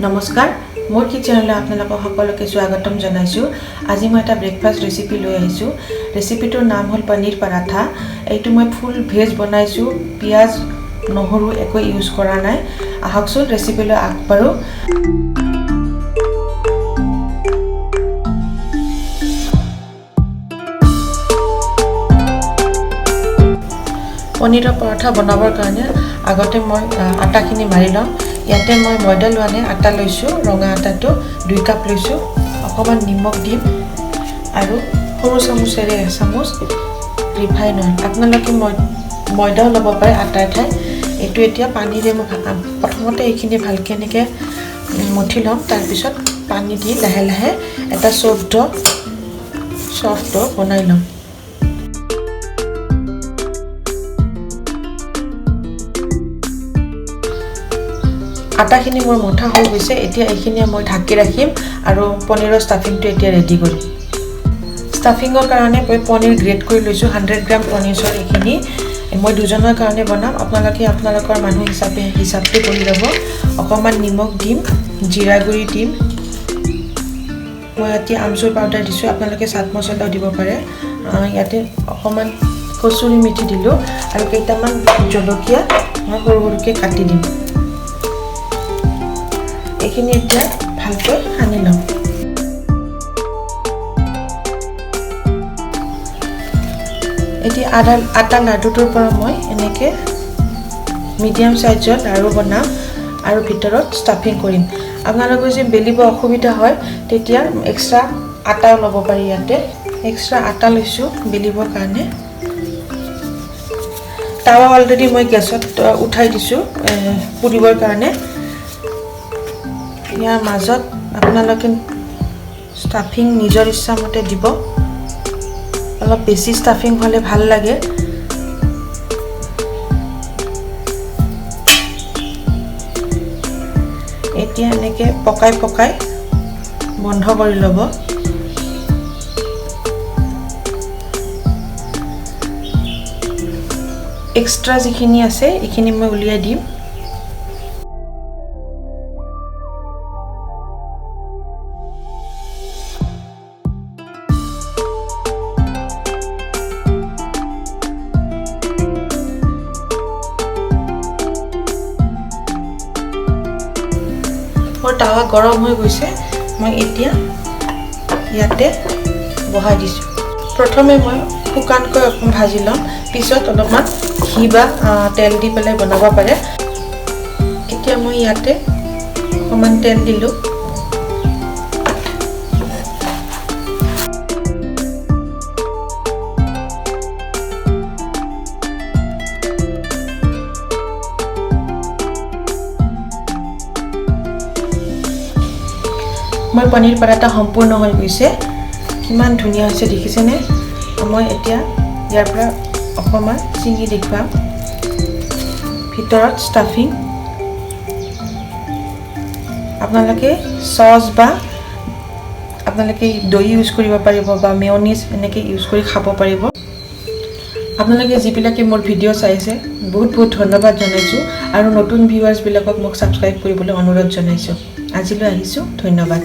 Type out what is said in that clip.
নমস্কাৰ, মোৰ কিচেনলৈ আপোনালোকক সকলোকে স্বাগতম জনাইছোঁ। আজি মই এটা ব্ৰেকফাষ্ট ৰেচিপি লৈ আহিছোঁ। ৰেচিপিটোৰ নাম হ'ল পনীৰ পৰাঠা। এইটো মই ফুল ভেজ বনাইছোঁ, পিঁয়াজ নহৰু একো ইউজ কৰা নাই। আহকচোন ৰেচিপিলৈ আগবাঢ়োঁ। পনীৰৰ পৰঠা বনাবৰ কাৰণে আগতে মই আটাখিনি মাৰি ল'ম। ইয়াতে মই ময়দা লোৱা নাই, আটা লৈছোঁ। ৰঙা আটাটো 2 কাপ লৈছোঁ। অকণমান নিমখ দিম আৰু সৰু চামুচেৰে এচামুচ ৰিফাইন অইল। আপোনালোকে ময়দাও ল'ব পাৰে আটাৰ ঠাইত। এইটো এতিয়া পানীৰে মই প্ৰথমতে এইখিনি ভালকৈ এনেকৈ মঠি ল'ম, তাৰপিছত পানী দি লাহে লাহে এটা চফ্ট ড' বনাই ল'ম। আটাখিনি মোৰ মঠা হৈ গৈছে। এতিয়া এইখিনি মই ঢাকি ৰাখিম আৰু পনীৰৰ ষ্টাফিংটো এতিয়া ৰেডি কৰিম। ষ্টাফিঙৰ কাৰণে মই পনীৰ গ্ৰেট কৰি লৈছোঁ, 100 গ্ৰাম পনীৰৰ। এইখিনি মই দুজনৰ কাৰণে বনাম, আপোনালোকে আপোনালোকৰ মানুহ হিচাপে হিচাপটো কৰি ল'ব। অকণমান নিমখ দিম, জিৰা গুড়ি দিম, মই এতিয়া আমচুৰ পাউডাৰ দিছোঁ, আপোনালোকে চাট মছলাও দিব পাৰে। ইয়াতে অকণমান কচুৰি মেথি দিলোঁ আৰু কেইটামান জলকীয়া মই সৰু সৰুকৈ কাটি দিম। এইখিনি এতিয়া ভালকৈ সানি ল'ম। এতিয়া আটা লাডুটোৰ পৰা মই এনেকৈ মিডিয়াম চাইজৰ লাড়ু বনাম আৰু ভিতৰত ষ্টাফিং কৰিম। আপোনালোকৰ যদি বেলিব অসুবিধা হয় তেতিয়া এক্সট্ৰা আটাও ল'ব পাৰি। ইয়াতে এক্সট্ৰা আটা লৈছোঁ বেলিবৰ কাৰণে। তাৱা অলৰেডি মই গেছত উঠাই দিছোঁ পুৰিবৰ কাৰণে। ইয়াৰ মাজত আপোনালোকে ষ্টাফিং নিজৰ ইচ্ছামতে দিব, অলপ বেছি ষ্টাফিং হ'লে ভাল লাগে। এতিয়া এনেকৈ পকাই পকাই বন্ধ কৰি ল'ব। এক্সট্ৰা যিখিনি আছে এইখিনি মই উলিয়াই দিম। মোৰ তাৱা গৰম হৈ গৈছে, মই এতিয়া ইয়াতে বহাই দিছোঁ। প্ৰথমে মই শুকানকৈ অকণ ভাজি ল'ম, পিছত অলপমান ঘি বা তেল দি পেলাই বনাব পাৰে। এতিয়া মই ইয়াতে অকণমান তেল দিলোঁ। মই পনীৰ পৰাঠা সম্পূৰ্ণ হৈ গৈছে, কিমান ধুনীয়া হৈছে দেখিছেনে? মই এতিয়া ইয়াৰ পৰা অকণমান ছিঙি দেখুৱাম। ভিতৰত ষ্টাফিং আপোনালোকে চচ বা আপোনালোকে দৈ ইউজ কৰিব পাৰিব বা মেয়নিজ এনেকৈ ইউজ কৰি খাব পাৰিব। আপোনালোকে যিবিলাকে মোৰ ভিডিঅ' চাইছে বহুত বহুত ধন্যবাদ জনাইছোঁ আৰু নতুন ভিউৱাৰ্ছবিলাকক মোক ছাবস্ক্ৰাইব কৰিবলৈ অনুৰোধ জনাইছোঁ। আজিলৈ আহিছোঁ, ধন্যবাদ।